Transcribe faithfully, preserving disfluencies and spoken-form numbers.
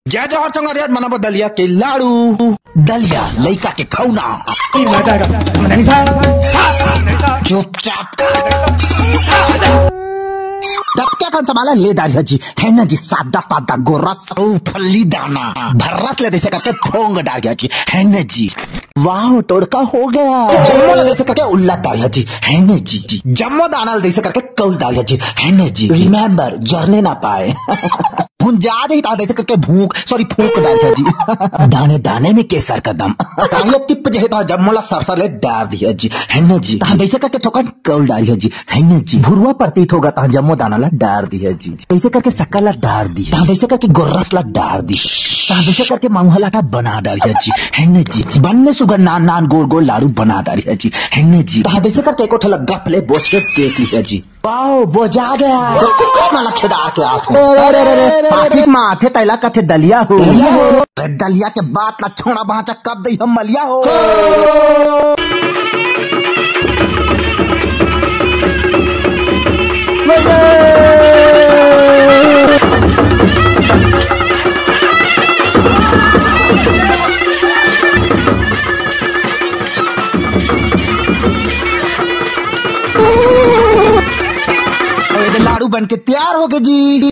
जय जोहार संगवारी, आज बनाबो दलिया के लाडू। दलिया लइका के खौना। चुपचाप। दतका कन समाला ले डारिहा जी, है ना जी, सादा सादा गोरस, अउ फल्ली दाना, भर्रस ले तइसे करके फोंग डारिहा जी, है ना जी। वाह, टोड़का हो गया। जम्मो ला तइसे करके उल्ला डारिहा जी, है ना जी। जम्मो दाना ला तइसे करके कौल डारिहा जी, है ना जी। Remember, जरने ना पाए। भुंजा जाही तहाँ तइसे करके भूख, sorry, फूंक डारिहा जी। दाने दाने में केसर का दम। ये टिप जाही तहाँ जम्मो ला सरसर ले डार दिहा जी, है ना जी। तहाँ तइसे करके थोकन कौल डारिहा जी, है ना जी। भुरवा प्रतीत होगा तहाँ जम्मो दाना ला डार दिहा जी। तइसे करके शक्कर ला डार दिहा, तहाँ तइसे करके गोरस ला डार दिहा, तहाँ तइसे करके महुआ लाटा बना डारिहा जी, है ना जी। बन्ने सुघर नान नान गोल गोल लाडू बना डारिहा जी, है ना जी। तहाँ तइसे करके एको ठला गप ले बोच के देख लिहा जी। वाओ, बोजा गया। तो कुकर माला खेदार के आस में। अरे, अरे, अरे, अरे, अरे। पाकिट में आथे, तैला कथे दलिया हो। दलिया हो। अरे, दलिया के बात ला छोड़ा, बाँचा कब दई हम मलिया हो। अरे, लाडू बन के तैयार हो गए जी।